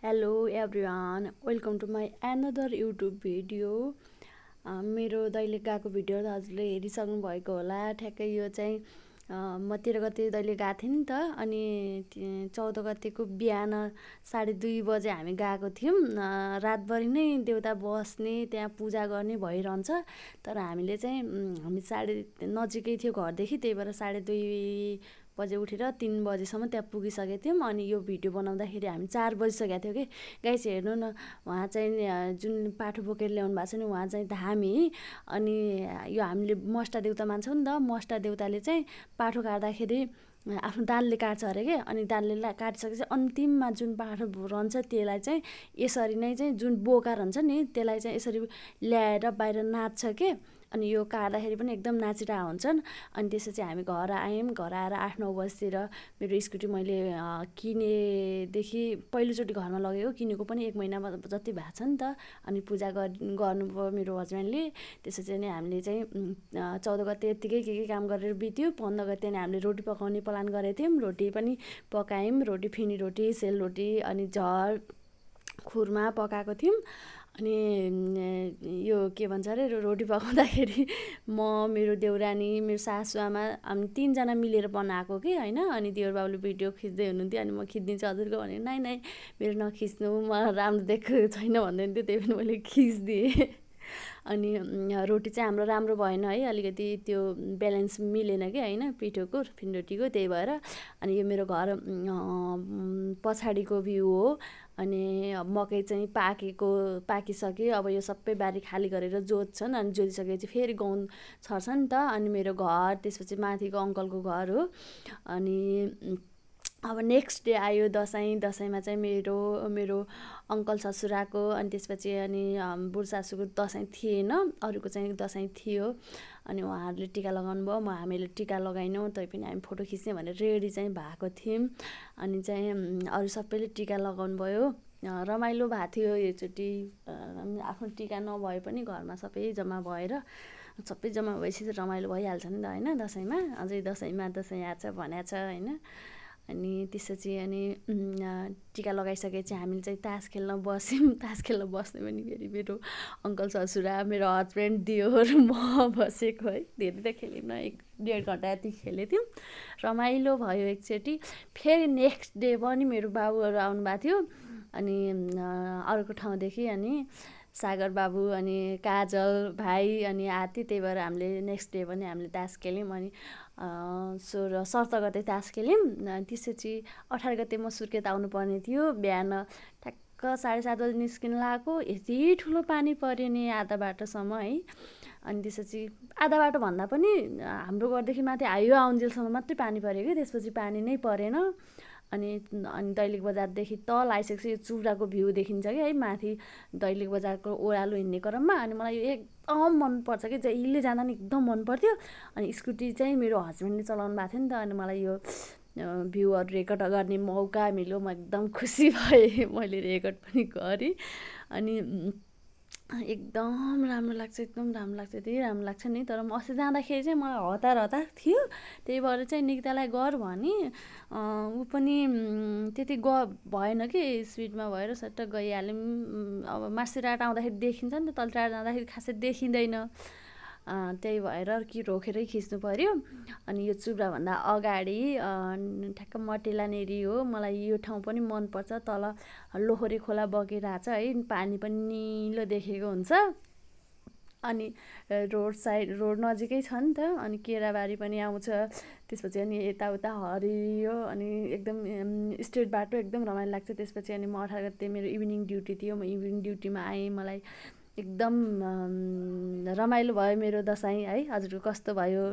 Hello everyone, welcome to my another YouTube video. मेरो दैले गएको video त हजुरले हेरिसक्नु भएको होला। ठ्याक्कै यो चाहिँ म 13 गते दैले गएको थिएँ नि त। अनि 14 गतेको बिहान 2:30 बजे हामी गएको थियौँ। रातभरि नै देउता बस्ने त्यहाँ पूजा गर्ने भइरहन्छ। तर हामीले चाहिँ हामी नजिकै थियो घरदेखि, त्यही भएर 2:30 बजे उठेर 3 बजेसम्म त्यहाँ पुगिसकेको थियौँ। अनि यो भिडियो बनाउँदाखेरि हामी 4 बजिसकेको थियो कि गाइस, हेर्नु न, उहाँ चाहिँ जुन पाठो बोकेर ल्याउनु भएको छ नि, उहाँ चाहिँ धामी। अनि यो हामीले मस्टा देउता मान्छौँ नि त। मस्टा देउताले चाहिँ पाठो काट्दाखेरि आफ्नो दालले काट्छ अरे के। अनि दालले काटिसकेपछि अन्तिममा जुन पाठो रहन्छ त्यसलाई चाहिँ यसरी नै चाहिँ जुन बोका रहन्छ नि त्यसलाई चाहिँ यसरी ल्याएर बाहिर नाच्छ के। अनि यो काट्दाखेरि पनि एकदम नाचिरहेको हुन्छन्। अनि त्यसपछि हामी घर आयौँ। घर आएर 8-9 बजीतिर मेरो स्कुटी मैले किनेदेखि पहिलोचोटि घरमा लगेको, किनेको पनि 1 महिना जति भएको छ नि त। अनि पूजा गर्नुभयो मेरो हस्बेन्डले। त्यसपछि नै हामीले चाहिँ 14 गते यत्तिकै के काम गरेर बित्यो। 15 गते नै हामीले रोटी पकाउने प्लान गरेको थियौँ। रोटी पनि पकायौँ। रोटी, फिनी रोटी, सेलरोटी अनि झर खुरमा पकाएको थियौँ। अनि यो के भन्छ अरे, रोटी पकाउँदाखेरि म, मेरो देउरानी, मेरो सासूआमा, हामी 3 जना मिलेर बनाएको कि होइन। अनि देउर बाबुले भिडियो खिच्दै हुनुहुन्थ्यो। अनि म खिचिदिन्छु हजुरको भने, नाइ मेरो नखिच्नु, म राम्रो देखेको छैन भन्दै हुन्थ्यो। त्यही पनि मैले खिचिदिएँ। अनि रोटी चाहिँ हाम्रो राम्रो भएन है, अलिकति त्यो ब्यालेन्स मिलेन कि होइन, पिठोको फिनरोटीको। त्यही भएर अनि यो मेरो घर पछाडिको भ्यू हो। अनि मकै चाहिँ पाकिसक्यो। अब यो सबै बारी खाली गरेर जोत्छन्। अनि जोतिसकेपछि फेरि गहुँ छर्छ नि त। अनि मेरो घर, त्यसपछि माथिको अङ्कलको घर हो। अनि अब नेक्स्ट डे आयो दसैँ। दसैँमा चाहिँ मेरो अङ्कल ससुराको, अनि त्यसपछि अनि बुढो सासूको दसैँ थिएन, अरूको चाहिँ दसैँ थियो। अनि उहाँहरूले टिका लगाउनु भयो, हामीले टिका लगाएनौँ। तै पनि हामी फोटो खिच्ने भनेर रेडी चाहिँ भएको थियौँ। अनि चाहिँ अरू सबैले टिका लगाउनु भयो। रमाइलो भएको थियो योचोटि। आफ्नो टिका नभए पनि घरमा सबै जम्मा भएपछि रमाइलो भइहाल्छ नि त होइन। दसैँमा अझै दसैँ आएको छ भनेको छ होइन। अनि त्यसपछि अनि टिका लगाइसकेपछि हामीले चाहिँ तास खेल्न बस्यौँ। तास खेल्न बस्ने पनि फेरि मेरो अङ्कल ससुरा, मेरो हस्बेन्ड, दियोर, म बसेको है। धेरै त खेल्यौँ न, 1-1.5 घन्टा यति खेलेको थियौँ। रमाइलो भयो एकचोटि। फेरि नेक्स्ट डे पनि मेरो बाबुहरू आउनुभएको थियो। अनि अर्को ठाउँदेखि अनि सागर बाबु अनि काजल भाइ अनि आती। त्यही भएर हामीले नेक्स्ट डे पनि हामीले तास खेल्यौँ। अनि 17 गते तास खेल्यौँ। त्यसपछि 18 गते म सुर्खेत आउनुपर्ने थियो। बिहान ठ्याक्क 7:30 बजी निस्किन लागेको, यति ठुलो पानी पऱ्यो नि आधा बाटोसम्म है। अनि त्यसपछि आधा बाटो भन्दा पनि हाम्रो घरदेखि माथि हाइवे आउन्जेलसम्म मात्रै पानी पऱ्यो कि, त्यसपछि पानी नै परेन। अनि दैलेख बजारदेखि तल आइसकेपछि यो चुराको भ्यू देखिन्छ कि है, माथि दैलेख बजारको ओह्रालो हिँड्ने क्रममा। अनि मलाई यो एकदम मनपर्छ कि, जहिले जाँदा नि एकदम मनपर्थ्यो। अनि स्कुटी चाहिँ मेरो हस्बेन्डले चलाउनु भएको थियो नि त। अनि मलाई यो भ्यूहरू रेकर्ड गर्ने मौका मिल्यो। म एकदम खुसी भएँ। मैले रेकर्ड पनि गरेँ। अनि एकदम राम्रो लाग्छ, यति राम्रो लाग्छ नि। तर म अस्ति जाँदाखेरि चाहिँ मलाई हतार थियो। त्यही भएर चाहिँ निकितालाई गर भने ऊ पनि त्यति भएन कि, स्पिडमा भएर सट्ट गइहाल्यौँ। अब मासिराट आउँदाखेरि देखिन्छ नि त, तल्टार जाँदाखेरि खासै देखिँदैन। त्यही भएर कि रोकेरै खिच्नु पऱ्यो। अनि यो चुब्राभन्दा अगाडि ठ्याक्क मटेलानेरी हो। मलाई यो ठाउँ पनि मनपर्छ। तल लोहोरे खोला बगिरहेछ है, पानी पनि निलो देखेको हुन्छ। अनि रोड नजिकै छ नि त। अनि केराबारी पनि आउँछ। त्यसपछि अनि यताउता हरियो, अनि एकदम स्ट्रेट बाटो, एकदम रमाइलो लाग्छ। त्यसपछि अनि म 18 गते मेरो इभिनिङ ड्युटी थियो। म इभिनिङ ड्युटीमा आएँ। मलाई एकदम रमाइलो भयो मेरो दसैँ है। हजुरको कस्तो भयो?